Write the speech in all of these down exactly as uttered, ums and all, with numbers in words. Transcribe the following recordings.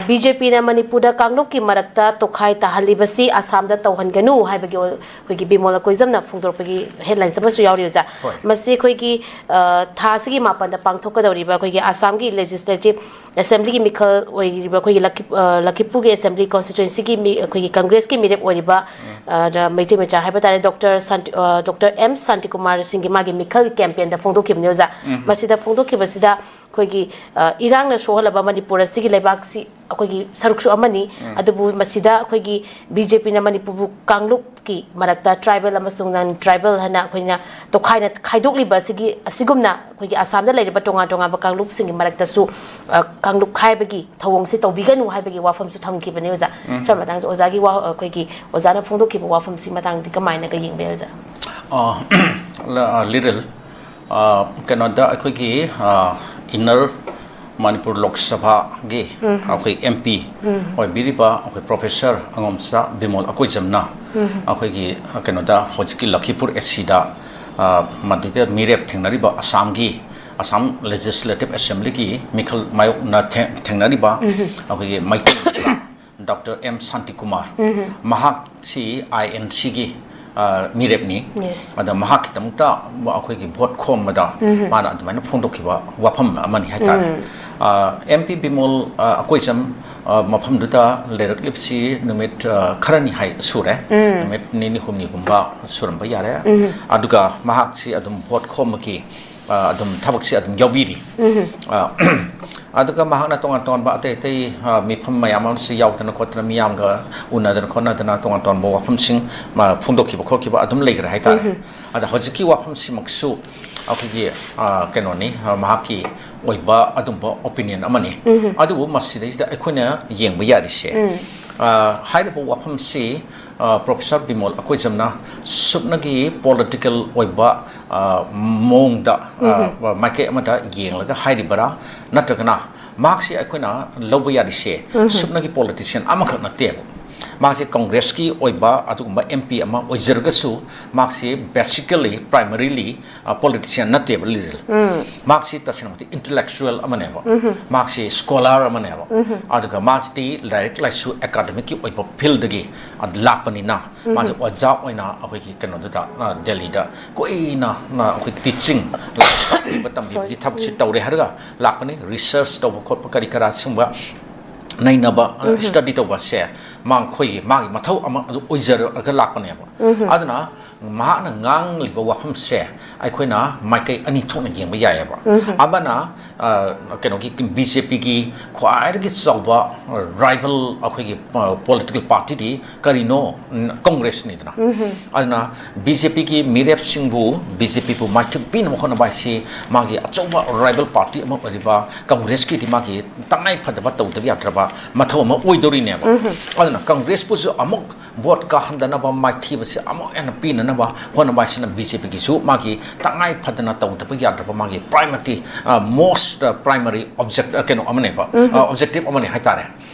B J ꯄꯤꯅ ꯃꯅꯤꯄꯨꯔꯗ ꯀꯥꯡꯂꯨꯞꯀꯤ ꯃꯔꯛꯇ ꯇꯣꯈꯥꯏ ꯇꯥꯍꯜꯂꯤꯕꯁꯤ ꯑꯁꯥꯝꯗ ꯇꯧꯍꯟꯒꯅꯨ ꯍꯥꯏꯕꯒꯤ ꯑꯩꯈꯣꯏꯒꯤ ꯕꯤꯃꯣꯜ ꯑꯀꯣꯏꯖꯝꯅ ꯐꯣꯡꯗꯣꯔꯛꯄꯒꯤ headlines ꯑꯃꯁꯨ ꯌꯥꯎꯔꯤ ꯑꯣꯖꯥ꯫ ꯍꯣꯏ꯫ ꯃꯁꯤ ꯑꯩꯈꯣꯏꯒꯤ, ꯑ, ꯊꯥ ꯑꯁꯤꯒꯤ ꯃꯥꯄꯟꯗ ꯄꯥꯡꯊꯣꯛꯀꯗꯧꯔꯤꯕ ꯑꯩꯈꯣꯏꯒꯤ ꯑꯁꯥꯝꯒꯤ legislative assemblyꯒꯤ ꯃꯤꯈꯜ ꯑꯣꯏꯔꯤꯕ ꯑꯩꯈꯣꯏꯒꯤ ꯂꯈꯤ-, ꯑ, ꯂꯈꯤꯄꯨꯔꯒꯤ assembly constituencyꯒꯤ ꯃꯤ, ꯑꯩꯈꯣꯏꯒꯤ Congressꯀꯤ ꯃꯤꯔꯦꯞ ꯑꯣꯏꯔꯤꯕ, ꯑ, ꯗ-, ꯃꯩꯇꯩ ꯃꯆꯥ ꯍꯥꯏꯕ ꯇꯥꯔꯦ, ꯗꯣꯛꯇꯔ ꯁꯥꯟꯇꯤ-, ꯑ, ꯗꯣꯛꯇꯔ ꯑꯦꯝ ꯁꯥꯟꯇꯤꯀꯨꯃꯥꯔ ꯁꯤꯡꯒꯤ ꯃꯥꯒꯤ ꯃꯤꯈꯜꯒꯤ campaignꯗ ꯐꯣꯡꯗꯣꯛꯈꯤꯕꯅꯤ ꯑꯣꯖꯥ꯫ ꯃꯁꯤꯗ ꯐꯣꯡꯗꯣꯛꯈꯤꯕꯁꯤꯗ ꯑꯩꯈꯣꯏꯒꯤ, ꯑ, ꯏꯔꯥꯡꯅ ꯁꯣꯛꯍꯜꯂꯕ ꯃꯅꯤꯄꯨꯔ ꯑꯁꯤꯒꯤ ꯂꯩꯕꯥꯛꯁꯤ ꯑꯩꯈꯣꯏꯒꯤ ꯁꯔꯨꯛꯁꯨ ꯑꯃꯅꯤ꯫ ꯑꯗꯨꯕꯨ ꯃꯁꯤꯗ ꯑꯩꯈꯣꯏꯒꯤ ꯕꯤ ꯖꯦ ꯄꯤꯅ ꯃꯅꯤꯄꯨꯔꯕꯨ ꯀꯥꯡꯂꯨꯞꯀꯤ ꯃꯔꯛꯇ tribal ꯑꯃꯁꯨꯡ non tribal ꯍꯥꯏꯅ ꯑꯩꯈꯣꯏꯅ ꯇꯣꯈꯥꯏꯅ ꯈꯥꯏꯗꯣꯛꯂꯤꯕ ꯑꯁꯤꯒꯤ, ꯑꯁꯤꯒꯨꯝꯅ ꯑꯩꯈꯣꯏꯒꯤ ꯑꯁꯥꯝꯗ ꯂꯩꯔꯤꯕ ꯇꯣꯉꯥꯟ ꯇꯣꯉꯥꯟꯕ ꯀꯥꯡꯂꯨꯞꯁꯤꯡꯒꯤ ꯃꯔꯛꯇꯁꯨ, ꯑ, ꯀꯥꯡꯂꯨꯞ ꯈꯥꯏꯕꯒꯤ ꯊꯧꯑꯣꯡꯁꯤ ꯇꯧꯕꯤꯒꯅꯨ ꯍꯥꯏꯕꯒꯤ ꯋꯥꯐꯝꯁꯨ ꯊꯝꯈꯤꯕꯅꯤ ꯑꯣꯖꯥ꯫ ꯁꯨꯝ ꯃꯇꯥꯡꯁꯦ ꯑꯣꯖꯥꯒꯤ ꯋꯥ-, ꯑꯩꯈꯣꯏꯒꯤ ꯑꯣꯖꯥꯅ ꯐꯣꯡꯗꯣꯛꯈꯤꯕ ꯋꯥꯐꯝꯁꯤ ꯃꯇꯥꯡꯗꯤ ꯀꯃꯥꯏꯅꯒ ꯌꯦꯡꯕ ꯌꯥꯏ ꯑꯣꯖꯥ? ꯑ, ꯂ-, ꯑ, ꯂꯤꯔꯤꯜ, ꯑ, ꯀꯩꯅꯣꯗ ꯑꯩꯈꯣꯏꯒꯤ, ꯑ, inner ꯃꯅꯤꯄꯨꯔ ꯂꯣꯛ ꯁꯚꯥꯒꯤ ꯑꯩꯈꯣꯏ ꯑꯦꯝ ꯄꯤ ꯑꯣꯏꯕꯤꯔꯤꯕ ꯑꯩꯈꯣꯏ ꯄ꯭ꯔꯣꯐꯦꯁꯔ ꯑꯉꯣꯝꯆꯥ ꯕꯤꯃꯣꯜ ꯑꯀꯣꯏꯖꯝꯅ ꯑꯩꯈꯣꯏꯒꯤ, ꯑ, ꯀꯩꯅꯣꯗ ꯍꯧꯖꯤꯛꯀꯤ ꯂꯈꯤꯄꯨꯔ ꯑꯦ ꯁꯤꯗ, ꯑ, ꯃꯗꯨꯗ ꯃꯤꯔꯦꯞ ꯊꯦꯡꯅꯔꯤꯕ ꯑꯁꯥꯝꯒꯤ, ꯑꯁꯥꯝ Legislative Assemblyꯒꯤ ꯃꯤꯈꯜ ꯃꯥꯌꯣꯛꯅ ꯊꯦ-, ꯊꯦꯡꯅꯔꯤꯕ ꯑꯩꯈꯣꯏꯒꯤ ꯃꯩꯇꯩ ꯃꯆꯥ ꯗꯣꯛꯇꯔ ꯑꯦꯝ ꯁꯥꯟꯇꯤꯀꯨꯃꯥꯔ, ꯃꯍꯥꯛꯁꯤ ꯑꯥꯏ ꯑꯦꯟ ꯁꯤꯒꯤ, ꯑ, ꯃꯤꯔꯦꯞꯅꯤ꯫ Yes. ꯑꯗ ꯃꯍꯥꯛꯀꯤꯗꯃꯛꯇ ꯑꯩꯈꯣꯏꯒꯤ ꯚꯣꯠ ꯈꯣꯝꯕꯗ ꯃꯥꯅ ꯑꯗꯨꯃꯥꯏꯅ ꯐꯣꯡꯗꯣꯛꯈꯤꯕ ꯋꯥꯐꯝ ꯑꯃꯅꯤ ꯍꯥꯏꯇꯥꯔꯦ꯫ ꯑꯦꯝ ꯄꯤ ꯕꯤꯃꯣꯜ, ꯑ, ꯑꯀꯣꯏꯖꯝ, ꯑ, ꯃꯐꯝꯗꯨꯗ ꯂꯩꯔꯛꯂꯤꯕꯁꯤ ꯅꯨꯃꯤꯠ, ꯑ, ꯈꯔꯅꯤ ꯍꯥꯏ ꯁꯨꯔꯦ꯫ ꯅꯨꯃꯤꯠ ꯅꯤꯅꯤ ꯍꯨꯝꯅꯤꯒꯨꯝꯕ ꯁꯨꯔꯝꯕ ꯌꯥꯔꯦ꯫ ꯑꯗꯨꯒ ꯃꯍꯥꯛꯁꯤ ꯑꯗꯨꯝ ꯚꯣꯠ ꯈꯣꯝꯕꯒꯤ, ꯑ, ꯑꯗꯨꯝ ꯊꯕꯛꯁꯤ ꯑꯗꯨꯝ ꯌꯥꯎꯕꯤꯔꯤ꯫ ꯑ, ꯑꯗꯨꯒ ꯃꯍꯥꯛꯅ ꯇꯣꯉꯥꯟ ꯇꯣꯉꯥꯟꯕ ꯑꯇꯩ ꯑꯇꯩ, ꯑ, ꯃꯤꯐꯝ ꯃꯌꯥꯝ ꯑꯃꯁꯨ ꯌꯥꯎꯗꯅ ꯈꯣꯠꯇꯅ ꯃꯤꯌꯥꯝꯒ ꯎꯅꯗꯅ ꯈꯣꯠꯅꯗꯅ ꯇꯣꯉꯥꯟ ꯇꯣꯉꯥꯟꯕ ꯋꯥꯐꯝꯁꯤꯡ ꯃꯥ ꯐꯣꯡꯗꯣꯛꯈꯤꯕ ꯈꯣꯠꯈꯤꯕ ꯑꯗꯨꯝ ꯂꯩꯈ꯭ꯔꯦ ꯍꯥꯏꯇꯥꯔꯦ꯫ ꯑꯗ ꯍꯧꯖꯤꯛꯀꯤ ꯋꯥꯐꯝꯁꯤꯃꯛꯁꯨ ꯑꯩꯈꯣꯏꯒꯤ, ꯑ, ꯀꯩꯅꯣꯅꯤ, ꯑ, ꯃꯍꯥꯛꯀꯤ ꯑꯣꯏꯕ ꯑꯗꯨꯝꯕ opinion ꯑꯃꯅꯤ꯫ ꯑꯗꯨꯕꯨ ꯃꯁꯤꯗꯩꯁꯤꯗ ꯑꯩꯈꯣꯏꯅ ꯌꯦꯡꯕ ꯌꯥꯔꯤꯁꯦ, ꯑ, ꯍꯥꯏꯔꯤꯕ ꯋꯥꯐꯝꯁꯤ, ꯑ, ꯄ꯭ꯔꯣꯐꯦꯁꯔ ꯕꯤꯃꯣꯜ ꯑꯀꯣꯏꯖꯝꯅ ꯁꯨꯞꯅꯒꯤ political ꯑꯣꯏꯕ, ꯑ, ꯃꯑꯣꯡꯗ, ꯑ, ꯃꯥꯏꯀꯩ ꯑꯃꯗ ꯌꯦꯡꯂꯒ ꯍꯥꯏꯔꯤꯕꯔꯥ, ꯅꯠꯇ꯭ꯔꯒꯅ ꯃꯍꯥꯛꯁꯤ ꯑꯩꯈꯣꯏꯅ ꯂꯧꯕ ꯌꯥꯔꯤꯁꯦ ꯁꯨꯞꯅꯒꯤ politician ꯑꯃꯈꯛ ꯅꯠꯇꯦꯕ꯫ ꯃꯍꯥꯛꯁꯤ ꯀꯪꯒ꯭ꯔꯦꯁꯀꯤ ꯑꯣꯏꯕ ꯑꯗꯨꯒꯨꯝꯕ M P ꯑꯃ ꯑꯣꯏꯖꯔꯒꯁꯨ, ꯃꯍꯥꯛꯁꯤ basically, primarily, politician ꯅꯠꯇꯦꯕ, ꯂꯤꯔꯦꯜ꯫ ꯃꯍꯥꯛꯁꯤ ꯇꯁꯦꯡꯅꯃꯛꯇꯤ intellectual ꯑꯃꯅꯦꯕ, ꯃꯍꯥꯛꯁꯤ scholar ꯑꯃꯅꯦꯕ꯫ ꯑꯗꯨꯒ ꯃꯥꯁꯤꯗꯤ ꯂꯥꯏꯔꯤꯛ ꯂꯥꯏꯁꯨ academic ꯀꯤ ꯑꯣꯏꯕ field ꯗꯒꯤ ꯂꯥꯛꯄꯅꯤꯅ, ꯃꯥꯁꯦ ꯑꯣꯖꯥ ꯑꯣꯏꯅ ꯑꯩꯈꯣꯏꯒꯤ ꯀꯩꯅꯣꯗꯨꯗ, ꯑ, ꯗꯦꯜꯂꯤꯗ ꯀꯨꯏꯅ, ꯑ, ꯑꯩꯈꯣꯏ teaching, ꯂꯥꯏꯔꯤꯛ ꯇꯝꯕꯤꯕ, ꯇꯝꯕꯤꯕꯒꯤ ꯊꯕꯛꯁꯤ ꯇꯧꯔꯦ ꯍꯥꯏꯔꯒ ꯂꯥꯛꯄꯅꯤ꯫ Research ꯇꯧꯕ ꯈꯣꯠꯄ ꯀꯔꯤ ꯀꯔꯥ ꯁꯤꯒꯨꯝꯕ ꯅꯩꯅꯕ, ꯑ, study ꯇꯧꯕꯁꯦ ꯃꯥ-, ꯑꯩꯈꯣꯏꯒꯤ, ꯃꯥꯒꯤ ꯃꯊꯧ ꯑꯃ ꯑꯗꯨ ꯑꯣꯏꯖꯔꯒ ꯂꯥꯛꯄꯅꯦꯕ꯫ ꯑꯗꯨꯅ ꯃꯍꯥꯛꯅ ꯉꯥꯡꯂꯤꯕ ꯋꯥꯐꯝꯁꯦ ꯑꯩꯈꯣꯏꯅ ꯃꯥꯏꯀꯩ ꯑꯅꯤ ꯊꯣꯛꯅ ꯌꯦꯡꯕ ꯌꯥꯏꯑꯕ꯫ ꯑꯃꯅ, ꯑ, ꯀꯩꯅꯣꯒꯤ, B J P ꯒꯤ ꯈ꯭ꯋꯥꯏꯗꯒꯤ ꯆꯥꯎꯕ rival ꯑꯩꯈꯣꯏꯒꯤ, ꯑ, political party ꯗꯤ ꯀꯔꯤꯅꯣ? ꯎꯝ, ꯀꯪꯒ꯭ꯔꯦꯁꯅꯤꯗꯅ꯫ ꯑꯗꯨꯅ B J P ꯒꯤ ꯃꯤꯔꯦꯞꯁꯤꯡꯕꯨ, B J P ꯕꯨ ꯃꯥꯏꯊꯤꯕ ꯄꯤꯅꯕ ꯍꯣꯠꯅꯕ ꯍꯥꯏꯁꯤ ꯃꯥꯒꯤ ꯑꯆꯧꯕ rival party ꯑꯃ ꯑꯣꯏꯔꯤꯕ ꯀꯪꯒ꯭ꯔꯦꯁꯀꯤꯗꯤ ꯃꯥꯒꯤ ꯇꯉꯥꯏ ꯐꯗꯕ ꯇꯧꯗꯕ ꯌꯥꯗ꯭ꯔꯕ ꯃꯊꯧ ꯑꯃ ꯑꯣꯏꯗꯧꯔꯤꯅꯦꯕ꯫ ꯑꯗꯨꯅ ꯀꯪꯒ꯭ꯔꯦꯁꯄꯨꯁꯨ ꯑꯃꯨꯛ vote ꯀꯥꯍꯟꯗꯅꯕ, ꯃꯥꯏꯊꯤꯕꯁꯦ ꯑꯃꯨꯛ ꯍꯦꯟꯅ ꯄꯤꯅꯅꯕ ꯍꯣꯠꯅꯕ ꯍꯥꯏꯁꯤꯅ B J P ꯒꯤꯁꯨ ꯃꯥꯒꯤ ꯇꯉꯥꯏ ꯐꯗꯅ ꯇꯧꯗꯕ ꯌꯥꯗ꯭ꯔꯕ ꯃꯥꯒꯤ primary, ꯑ, most, ꯑ, primary object, ꯑ, ꯀꯩꯅꯣ ꯑꯃꯅꯦꯕ, ꯑ, objective ꯑꯃꯅꯦ ꯍꯥꯏꯇꯥꯔꯦ꯫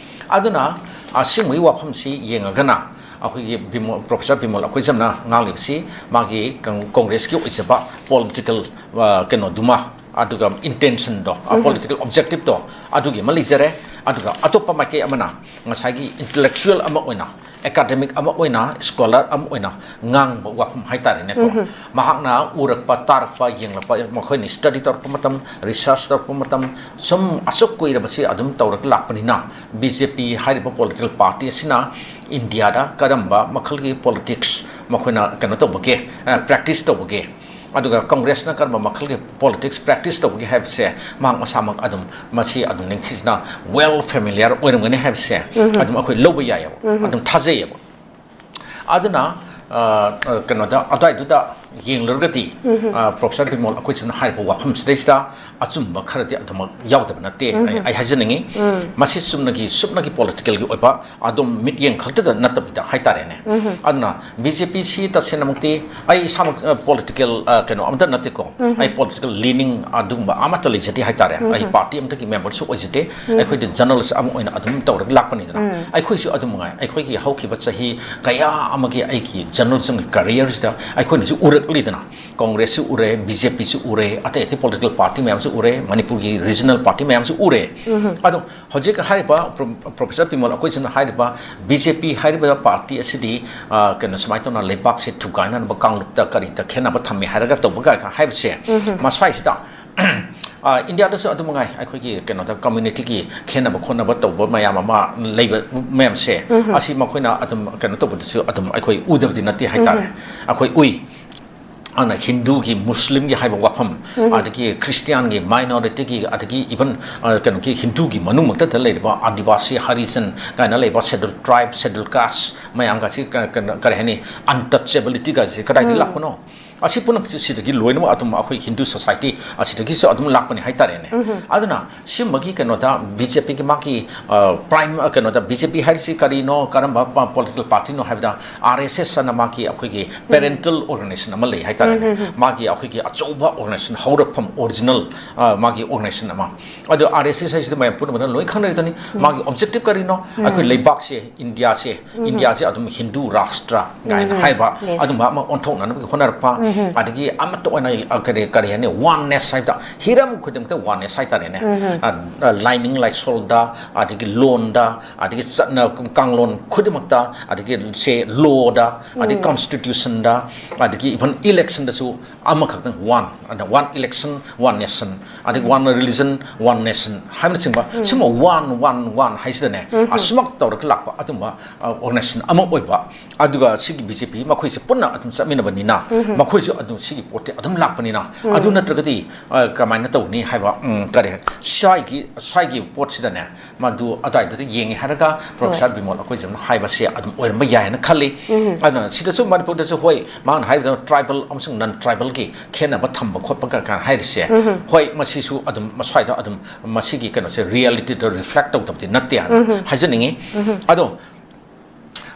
ꯑꯗꯨꯅ ꯑꯁꯤꯒꯨꯝꯕꯒꯤ ꯋꯥꯐꯝꯁꯤ ꯌꯦꯡꯉꯒꯅ ꯑꯩꯈꯣꯏꯒꯤ ꯕꯤꯃꯣꯜ, Professor ꯕꯤꯃꯣꯜ ꯑꯩꯈꯣꯏꯖꯝꯅ ꯉꯥꯡꯂꯤꯕꯁꯤ ꯃꯥꯒꯤ ꯀꯪ-, ꯀꯪꯒ꯭ꯔꯦꯁꯀꯤ ꯑꯣꯏꯖꯕ political, ꯑ, ꯀꯩꯅꯣꯗꯨꯃ, ꯑꯗꯨꯒ intention ꯗꯣ, ꯑ, political objective ꯇꯣ, ꯑꯗꯨꯒꯤ ꯑꯃ ꯂꯩꯖꯔꯦ꯫ ꯑꯗꯨꯒ ꯑꯇꯣꯞꯄ ꯃꯥꯏꯀꯩ ꯑꯃꯅ ꯉꯁꯥꯏꯒꯤ intellectual ꯑꯃ ꯑꯣꯏꯅ, academic ꯑꯃ ꯑꯣꯏꯅ, scholar ꯑꯃ ꯑꯣꯏꯅ ꯉꯥꯡꯕ ꯋꯥꯐꯝ ꯍꯥꯏꯇꯥꯔꯦꯅꯦꯀꯣ꯫ ꯃꯍꯥꯛꯅ ꯎꯔꯛꯄ, ꯇꯥꯔꯛꯄ, ꯌꯦꯡꯂꯛꯄ, ꯃꯈꯣꯏꯅ study ꯇꯧꯔꯛꯄ ꯃꯇꯝ, research ꯇꯧꯔꯛꯄ ꯃꯇꯝ, ꯁꯨꯝ ꯑꯁꯨꯛ ꯀꯨꯏꯔꯕꯁꯤ ꯑꯗꯨꯝ ꯇꯧꯔꯒ ꯂꯥꯛꯄꯅꯤꯅ, B J P ꯍꯥꯏꯔꯤꯕ political party ꯑꯁꯤꯅ ꯏꯟꯗꯤꯌꯥꯗ ꯀꯔꯝꯕ ꯃꯈꯜꯒꯤ politics ꯃꯈꯣꯏꯅ ꯀꯩꯅꯣ ꯇꯧꯕꯒꯦ, ꯑ, practice ꯇꯧꯕꯒꯦ, ꯑꯗꯨꯒ ꯀꯪꯒ꯭ꯔꯦꯁꯅ ꯀꯔꯝꯕ ꯃꯈꯜꯒꯤ politics practice ꯇꯧꯕꯒꯦ ꯍꯥꯏꯕꯁꯦ ꯃꯍꯥꯛ ꯃꯁꯥꯃꯛ ꯑꯗꯨꯝ, ꯃꯁꯤ ꯑꯗꯨꯝ ꯅꯤꯡꯊꯤꯖꯅ well familiar ꯑꯣꯏꯔꯝꯒꯅꯤ ꯍꯥꯏꯕꯁꯦ ꯑꯗꯨꯝ ꯑꯩꯈꯣꯏ ꯂꯧꯕ ꯌꯥꯏꯑꯕ, ꯑꯗꯨꯝ ꯊꯥꯖꯩꯌꯦꯕ꯫ ꯑꯗꯨꯅ, ꯑ, ꯑ, ꯀꯩꯅꯣꯗ, ꯑꯗꯨꯋꯥꯏꯗꯨꯗ ꯌꯦꯡꯂꯨꯔꯒꯗꯤ, ꯎꯝ꯫ ꯑ, ꯄ꯭ꯔꯣꯐꯦꯁꯔ ꯕꯤꯃꯣꯜ ꯑꯩꯈꯣꯏꯁꯤꯅ ꯍꯥꯏꯔꯤꯕ ꯋꯥꯐꯝꯁꯤꯗꯩꯁꯤꯗ ꯑꯆꯨꯝꯕ ꯈꯔꯗꯤ ꯑꯗꯨꯃꯛ ꯌꯥꯎꯗꯕ ꯅꯠꯇꯦ꯫ ꯎꯝ꯫ ꯑꯩ, ꯑꯩ ꯍꯥꯏꯖꯅꯤꯡꯉꯤ꯫ ꯎꯝ꯫ ꯃꯁꯤ ꯆꯨꯝꯅꯒꯤ, ꯁꯨꯞꯅꯒꯤ ꯄꯣꯂꯤꯇꯤꯀꯦꯜꯒꯤ ꯑꯣꯏꯕ ꯑꯗꯨꯝ ꯃꯤꯠꯌꯦꯡ ꯈꯛꯇꯗ ꯅꯠꯇꯕꯤꯗ ꯍꯥꯏꯇꯥꯔꯦꯅꯦ꯫ ꯎꯝ꯫ ꯑꯗꯨꯅ ꯕꯤ ꯖꯦ ꯄꯤ ꯁꯤ ꯇꯁꯦꯡꯅꯃꯛꯇꯤ ꯑꯩ ꯏꯁꯥꯃꯛ, ꯑ, ꯄꯣꯂꯤꯇꯤꯀꯦꯜ, ꯑ, ꯀꯩꯅꯣ ꯑꯝꯇ ꯅꯠꯇꯦꯀꯣ꯫ ꯎꯝ꯫ ꯑꯩ ꯄꯣꯂꯤꯇꯤꯀꯦꯜ ꯂꯤꯅꯤꯡ ꯑꯗꯨꯒꯨꯝꯕ ꯑꯃꯠꯇ ꯂꯩꯖꯗꯦ ꯍꯥꯏꯇꯥꯔꯦ꯫ ꯑꯩ ꯎꯝ꯫ ꯄꯥꯔꯇꯤ ꯑꯃꯠꯇꯒꯤ ꯃꯦꯝꯕꯔꯁꯨ ꯑꯣꯏꯖꯗꯦ꯫ ꯎꯝ꯫ ꯑꯩꯈꯣꯏꯗꯤ ꯖꯔꯅꯦꯂꯤꯁ ꯑꯃ ꯑꯣꯏꯅ ꯑꯗꯨꯝ ꯇꯧꯔꯒ ꯂꯥꯛꯄꯅꯤꯗꯅ꯫ ꯎꯝ꯫ ꯑꯩꯈꯣꯏꯁꯨ ꯑꯗꯨꯝ ꯃꯉꯥꯏ, ꯑꯩꯈꯣꯏꯒꯤ ꯍꯧꯈꯤꯕ ꯆꯍꯤ ꯀꯌꯥ ꯑꯃꯒꯤ ꯑꯩꯒꯤ ꯖꯔꯅꯦꯂꯤꯖꯝꯒꯤ ꯀꯦꯔꯤꯌꯔꯁꯤꯗ ꯑꯩꯈꯣꯏꯅꯁꯨ ꯎꯔꯛꯂꯤꯗꯅ, ꯀꯣꯡꯒ꯭ꯔꯦꯁꯁꯨ ꯎꯔꯦ, ꯕꯤ ꯖꯦ ꯄꯤꯁꯨ ꯎꯔꯦ, ꯑꯇꯩ ꯑꯇꯩ ꯄꯣꯂꯤꯇꯤꯀꯦꯜ ꯄꯥꯔꯇꯤ ꯃꯌꯥꯝꯁꯨ ꯎꯔꯦ, ꯃꯅꯤꯄꯨꯔꯒꯤ ꯔꯤꯖꯅꯦꯜ ꯄꯥꯔꯇꯤ ꯃꯌꯥꯝꯁꯨ ꯎꯔꯦ꯫ ꯎꯝ꯫ ꯑꯗꯣ ꯍꯧꯖꯤꯛ ꯍꯥꯏꯔꯤꯕ ꯄ꯭ꯔꯣ-, ꯄ꯭ꯔꯣꯐꯦꯁꯔ ꯕꯤꯃꯣꯜ ꯑꯩꯈꯣꯏꯁꯤꯅ ꯍꯥꯏꯔꯤꯕ ꯕꯤ ꯖꯦ ꯄꯤ ꯍꯥꯏꯔꯤꯕ ꯄꯥꯔꯇꯤ ꯑꯁꯤꯗꯤ, ꯑ, ꯀꯩꯅꯣ, ꯁꯨꯃꯥꯏꯅ ꯇꯧꯅ ꯂꯩꯕꯥꯛꯁꯦ ꯊꯨꯒꯥꯏꯅꯅꯕ ꯀꯥꯡꯂꯨꯞꯇ ꯀꯔꯤꯗ ꯈꯦꯠꯅꯕ ꯊꯝꯃꯤ ꯍꯥꯏꯔꯒ ꯇꯧꯕ ꯀꯥꯏꯅ ꯍꯥꯏꯕꯁꯦ, ꯎꯝ꯫ ꯃꯁ꯭ꯋꯥꯏꯁꯤꯗ ꯑ, ꯏꯟꯗꯤꯌꯥꯗꯁꯨ ꯑꯗꯨ ꯃꯉꯥꯏ, ꯑꯩꯈꯣꯏꯒꯤ ꯀꯩꯅꯣꯗ ꯀꯝꯃ꯭ꯌꯨꯅꯤꯇꯤꯒꯤ ꯈꯦꯠꯅꯕ ꯈꯣꯠꯅꯕ ꯇꯧꯕ ꯃꯌꯥꯝ ꯑꯃ ꯂꯩꯕ ꯃꯌꯥꯝꯁꯦ, ꯎꯝ꯫ ꯑꯁꯤ ꯃꯈꯣꯏꯅ ꯑꯗꯨꯝ ꯀꯩꯅꯣ ꯇꯧꯕꯗꯁꯨ ꯑꯗꯨꯝ ꯑꯩꯈꯣꯏ ꯎꯗꯕꯗꯤ ꯅꯠꯇꯦ ꯍꯥꯏꯇꯥꯔꯦ꯫ ꯎꯝ꯫ ꯑꯩꯈꯣꯏ ꯎꯏ꯫ ꯑꯗꯨꯅ ꯍꯤꯟꯗꯨꯒꯤ, ꯃꯨꯁꯂꯤꯝꯒꯤ ꯍꯥꯏꯕ ꯋꯥꯐꯝ, ꯎꯝ꯫ ꯑꯗꯒꯤ ꯈ꯭ꯔꯤꯁꯇꯤꯌꯥꯟꯒꯤ, ꯃꯥꯏꯅꯣꯔꯤꯇꯤꯒꯤ, ꯑꯗꯒꯤ ꯏꯚꯟ, ꯑ, ꯀꯩꯅꯣꯒꯤ ꯍꯤꯟꯗꯨꯒꯤ ꯃꯅꯨꯡꯃꯛꯇꯗ ꯂꯩꯔꯤꯕ ꯑꯥꯗꯤꯕꯥꯁꯤ, ꯍꯔꯤꯖꯟ ꯀꯥꯏꯅ ꯂꯩꯕ, ꯁꯦꯗꯨꯜ ꯇ꯭ꯔꯥꯏꯕ, ꯁꯦꯗꯨꯜ ꯀꯥꯁ ꯃꯌꯥꯝꯒꯁꯤ ꯀ-, ꯀ-, ꯀꯔꯤ ꯍꯥꯏꯅꯤ, ꯑꯟꯇꯆꯦꯕꯤꯂꯤꯇꯤꯒꯁꯤ ꯀꯗꯥꯏꯗꯒꯤ ꯎꯝ꯫ ꯂꯥꯛꯄꯅꯣ? ꯑꯁꯤ ꯄꯨꯝꯅꯃꯛꯁꯤ ꯁꯤꯗꯒꯤ ꯂꯣꯏꯅꯃꯛ ꯑꯗꯨꯝ ꯑꯩꯈꯣꯏ ꯍꯤꯟꯗꯨ ꯁꯣꯁꯥꯏꯇꯤ ꯑꯁꯤꯗꯒꯤꯁꯨ ꯑꯗꯨꯝ ꯂꯥꯛꯄꯅꯤ ꯍꯥꯏꯇꯥꯔꯦꯅꯦ꯫ ꯎꯝ꯫ ꯑꯗꯨꯅ ꯁꯤꯒꯨꯝꯕꯒꯤ ꯀꯩꯅꯣꯗ ꯕꯤ ꯖꯦ ꯄꯤꯒꯤ ꯃꯥꯒꯤ, ꯑ, ꯄ꯭ꯔꯥꯏꯝ, ꯑ, ꯀꯩꯅꯣꯗ ꯕꯤ ꯖꯦ ꯄꯤ ꯍꯥꯏꯔꯤꯁꯤ ꯀꯔꯤꯅꯣ, ꯀꯔꯝꯕ ꯄ-, ꯄꯣꯂꯤꯇꯤꯀꯦꯜ ꯄꯥꯔꯇꯤꯅꯣ ꯍꯥꯏꯕꯗ, ꯑꯥꯔ ꯑꯦꯁ ꯑꯦꯁ ꯑꯅ ꯃꯥꯒꯤ ꯑꯩꯈꯣꯏꯒꯤ ꯎꯝ꯫ ꯄꯦꯔꯦꯟꯇꯦꯜ ꯑꯣꯔꯒꯅꯥꯏꯖꯦꯁꯟ ꯑꯃ ꯂꯩ ꯍꯥꯏꯇꯥꯔꯦꯅꯦ꯫ ꯎꯝ, ꯎꯝ, ꯎꯝ꯫ ꯃꯥꯒꯤ ꯑꯩꯈꯣꯏꯒꯤ ꯑꯆꯧꯕ ꯑꯣꯔꯒꯅꯥꯏꯖꯦꯁꯟ, ꯍꯧꯔꯛꯐꯝ, ꯑꯣꯔꯤꯖꯤꯅꯦꯜ, ꯑ, ꯃꯥꯒꯤ ꯑꯣꯔꯒꯅꯥꯏꯖꯦꯁꯟ ꯑꯃ꯫ ꯑꯗꯣ ꯑꯥꯔ ꯑꯦꯁ ꯑꯦꯁ ꯍꯥꯏꯁꯤꯗꯤ ꯃꯌꯥꯝ ꯄꯨꯝꯅꯃꯛꯅ ꯂꯣꯏ ꯈꯪꯅꯔꯤꯗꯨꯅꯤ꯫ ꯃꯥꯒꯤ ꯌꯦꯁ꯫ ꯑꯣꯕꯖꯦꯛꯇꯤꯚ ꯀꯔꯤꯅꯣ? ꯎꯝ꯫ ꯑꯩꯈꯣꯏ ꯂꯩꯕꯥꯛꯁꯦ, ꯏꯟꯗꯤꯌꯥꯁꯦ, ꯎꯝ꯫ ꯏꯟꯗꯤꯌꯥꯁꯦ ꯑꯗꯨꯝ ꯍꯤꯟꯗꯨ ꯔꯥꯁꯇ꯭ꯔ ꯀꯥꯏꯅ ꯎꯝ꯫ ꯍꯥꯏꯕ, ꯌꯦꯁ꯫ ꯑꯗꯨꯝꯕ ꯑꯃ ꯑꯣꯟꯊꯣꯛꯅꯅꯕꯒꯤ ꯍꯣꯠꯅꯔꯛꯄ, ꯎꯝ꯫ ꯑꯗꯒꯤ ꯑꯃꯠꯇ ꯑꯣꯏꯅ, ꯑ, ꯀꯔꯤ, ꯀꯔꯤ ꯍꯥꯏꯅꯤ, ꯋꯥꯟꯅꯦꯁ ꯍꯥꯏꯕꯗ, ꯍꯤꯔꯝ ꯈꯨꯗꯤꯡꯃꯛꯇ ꯋꯥꯟꯅꯦꯁ ꯍꯥꯏꯇꯥꯔꯦꯅꯦ꯫ ꯎꯝ꯫ ꯑ, ꯑ, ꯂꯥꯏꯅꯤꯡ ꯂꯥꯏꯁꯣꯜꯗ, ꯑꯗꯒꯤ ꯂꯣꯟꯗ, ꯑꯗꯒꯤ ꯆꯠꯅ ꯀꯥꯡꯂꯣꯟ ꯈꯨꯗꯤꯡꯃꯛꯇ, ꯑꯗꯒꯤ ꯁꯦ ꯂꯣꯗ, ꯑꯗꯒꯤ ꯎꯝ꯫ ꯀꯟꯁꯇꯤꯇ꯭ꯌꯨꯁꯟꯗ, ꯑꯗꯒꯤ ꯏꯚꯟ ꯏꯂꯦꯛꯁꯟꯗꯁꯨ ꯑꯃꯈꯛꯇꯪ, ꯋꯥꯟ, ꯑꯗ ꯋꯥꯟ ꯏꯂꯦꯛꯁꯟ, ꯋꯥꯟ ꯅꯦꯁꯟ, ꯑꯗꯒꯤ ꯋꯥꯟ ꯔꯤꯂꯤꯖꯟ, ꯋꯥꯟ ꯅꯦꯁꯟ ꯍꯥꯏꯕꯅꯆꯤꯡꯕ, ꯎꯝ꯫ ꯁꯤꯒꯨꯝꯕ ꯋꯥꯟ, ꯋꯥꯟ, ꯋꯥꯟ ꯍꯥꯏꯁꯤꯗꯅꯦ, ꯎꯝ꯫ ꯑꯁꯨꯃꯛ ꯇꯧꯔꯒ ꯂꯥꯛꯄ ꯑꯗꯨꯝꯕ, ꯑ, ꯑꯣꯔꯒꯅꯥꯏꯖꯦꯁꯟ ꯑꯃ ꯑꯣꯏꯕ, ꯑꯗꯨꯒ ꯁꯤꯒꯤ ꯕꯤ ꯖꯦ ꯄꯤ ꯃꯈꯣꯏꯁꯦ ꯄꯨꯟꯅ ꯑꯗꯨꯝ ꯆꯠꯃꯤꯟꯅꯕꯅꯤꯅ, ꯎꯝ꯫ ꯃꯈꯣꯏ ꯑꯩꯈꯣꯏꯁꯨ ꯑꯗꯨꯝ ꯁꯤꯒꯤ ꯄꯣꯠꯇꯤ ꯑꯗꯨꯝ ꯂꯥꯛꯄꯅꯤꯅ, ꯑꯗꯨ ꯅꯠꯇ꯭ꯔꯒꯗꯤ, ꯑ, ꯀꯃꯥꯏꯅ ꯇꯧꯅꯤ ꯍꯥꯏꯕ, ꯎꯝ, ꯀꯔꯤ, ꯁ꯭ꯋꯥꯏꯒꯤ, ꯁ꯭ꯋꯥꯏꯒꯤ ꯄꯣꯠꯁꯤꯗꯅꯦ, ꯃꯗꯨ ꯑꯗꯥꯏꯗꯨꯗ ꯌꯦꯡꯉꯦ ꯍꯥꯏꯔꯒ ꯄ꯭ꯔꯣꯐꯦꯁꯔ ꯕꯤꯃꯣꯜ ꯑꯩꯈꯣꯏꯁꯤꯅ ꯍꯥꯏꯕꯁꯦ ꯑꯗꯨꯝ ꯑꯣꯏꯔꯝꯕ ꯌꯥꯏ ꯍꯥꯏꯅ ꯈꯜꯂꯤ꯫ ꯑꯗꯨꯅ ꯁꯤꯗꯁꯨ ꯃꯅꯤꯄꯨꯔꯗꯁꯨ, ꯍꯣꯏ, ꯃꯥꯅ ꯍꯥꯏꯕꯗ tribal ꯑꯃꯁꯨꯡ non tribalꯒꯤ ꯈꯦꯠꯅꯕ ꯊꯝꯕ ꯈꯣꯠꯄ ꯀ-, ꯀ-, ꯍꯥꯏꯔꯤꯁꯦ, ꯍꯣꯏ, ꯃꯁꯤꯁꯨ ꯑꯗꯨꯝ ꯃꯁ꯭ꯋꯥꯏꯗ ꯑꯗꯨꯝ ꯃꯁꯤꯒꯤ ꯀꯩꯅꯣꯁꯦ realityꯗ reflect ꯇꯧꯗꯕꯗꯤ ꯅꯠꯇꯦ ꯍꯥꯏꯅ ꯍꯥꯏꯖꯅꯤꯡꯉꯤ꯫ ꯑꯗꯣ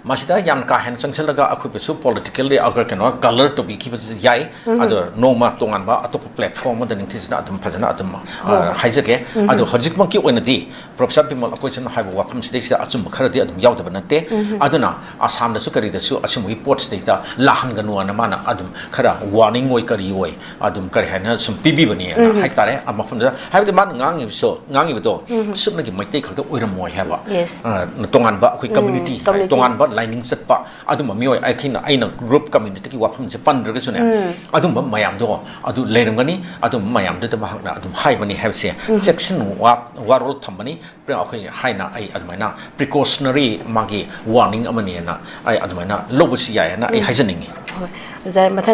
ꯃꯁꯤꯗ ꯌꯥꯝ ꯀꯥ ꯍꯦꯟꯅ ꯆꯪꯁꯤꯜꯂꯒ ꯑꯩꯈꯣꯏꯕꯨꯁꯨ politically, ꯑ, ꯀꯩꯅꯣ, color ꯇꯧꯕꯤꯈꯤꯕꯁꯨ ꯌꯥꯏ꯫ ꯑꯗꯣ ꯅꯣꯡꯃ ꯇꯣꯉꯥꯟꯕ ꯑꯇꯣꯞꯄ platform ꯑꯃꯗ ꯅꯤꯡꯊꯤꯖꯅ ꯑꯗꯨꯝ ꯐꯖꯅ ꯑꯗꯨꯝ, ꯑ, ꯍꯣꯏ, ꯍꯣꯏ꯫ ꯍꯥꯏꯖꯒꯦ꯫ ꯑꯗꯣ ꯍꯧꯖꯤꯛꯃꯛꯀꯤ ꯑꯣꯏꯅꯗꯤ ꯄ꯭ꯔꯣꯐꯦꯁꯔ ꯕꯤꯃꯜ ꯑꯩꯈꯣꯏꯁꯤꯅ ꯍꯥꯏꯕ ꯋꯥꯐꯝꯁꯤꯗꯩꯁꯤꯗ ꯑꯆꯨꯝꯕ ꯈꯔꯗꯤ ꯑꯗꯨꯝ ꯌꯥꯎꯗꯕ ꯅꯠꯇꯦ꯫ ꯑꯗꯨꯅ ꯑꯁꯥꯝꯗꯁꯨ ꯀꯔꯤꯗꯁꯨ ꯑꯁꯤꯒꯨꯝꯕꯒꯤ ꯄꯣꯠꯁꯤꯗꯩꯗ ꯂꯥꯛꯍꯟꯒꯅꯨꯅ ꯃꯥꯅ ꯑꯗꯨꯝ ꯈꯔ warning ꯑꯣꯏ ꯀꯔꯤ ꯑꯣꯏ ꯑꯗꯨꯝ, ꯀꯔꯤ ꯍꯥꯏꯅ, ꯁꯨꯝ ꯄꯤꯕꯤꯕꯅꯦꯅ ꯍꯥꯏꯇꯥꯔꯦ꯫ ꯑ, ꯃꯐꯝꯗꯨꯗ ꯍꯥꯏꯕꯗꯤ ꯃꯥꯅ ꯉꯥꯡꯉꯤꯕꯁꯨ, ꯉꯥꯡꯉꯤꯕꯗꯣ ꯁꯨꯞꯅꯒꯤ ꯃꯩꯇꯩ ꯈꯛꯇ ꯑꯣꯏꯔꯝꯃꯣꯏ ꯍꯥꯏꯕ꯫ Yes. ꯑ, ꯇꯣꯉꯥꯟꯕ ꯑꯩꯈꯣꯏ community ꯍꯥꯏ, community꯫ ꯇꯣꯉꯥꯟꯕ ꯂꯥꯏꯅꯤꯡ ꯆꯠꯄ ꯑꯗꯨꯝꯕ ꯃꯤꯑꯣꯏ, ꯑꯩꯈꯣꯏꯅ, ꯑꯩꯅ group communityꯒꯤ ꯋꯥꯐꯝꯁꯦ ꯄꯟꯗ꯭ꯔꯒꯁꯨꯅꯦ, ꯑꯗꯨꯝꯕ ꯃꯌꯥꯝꯗꯣ ꯑꯗꯨ ꯂꯩꯔꯝꯒꯅꯤ꯫ ꯑꯗꯨꯝꯕ ꯃꯌꯥꯝꯗꯨꯗ ꯃꯍꯥꯛꯅ ꯑꯗꯨꯝ ꯍꯥꯏꯕꯅꯤ ꯍꯥꯏꯕꯁꯦ ꯆꯦꯛꯁꯤꯟ ꯋꯥ-, ꯋꯥꯔꯣꯜ ꯊꯝꯕꯅꯤ꯫ ꯑꯩꯈꯣꯏ ꯍꯥꯏꯅ ꯑꯩ ꯑꯗꯨꯃꯥꯏꯅ precautionary ꯃꯥꯒꯤ warning ꯑꯃꯅꯦꯅ ꯑꯩ ꯑꯗꯨꯃꯥꯏꯅ ꯂꯧꯕꯁꯨ ꯌꯥꯏ ꯍꯥꯏꯅ ꯑꯩ ꯍꯥꯏꯖꯅꯤꯡꯉꯤ꯫ ꯍꯣꯏ, ꯑꯣꯖꯥ, ꯃꯊꯪ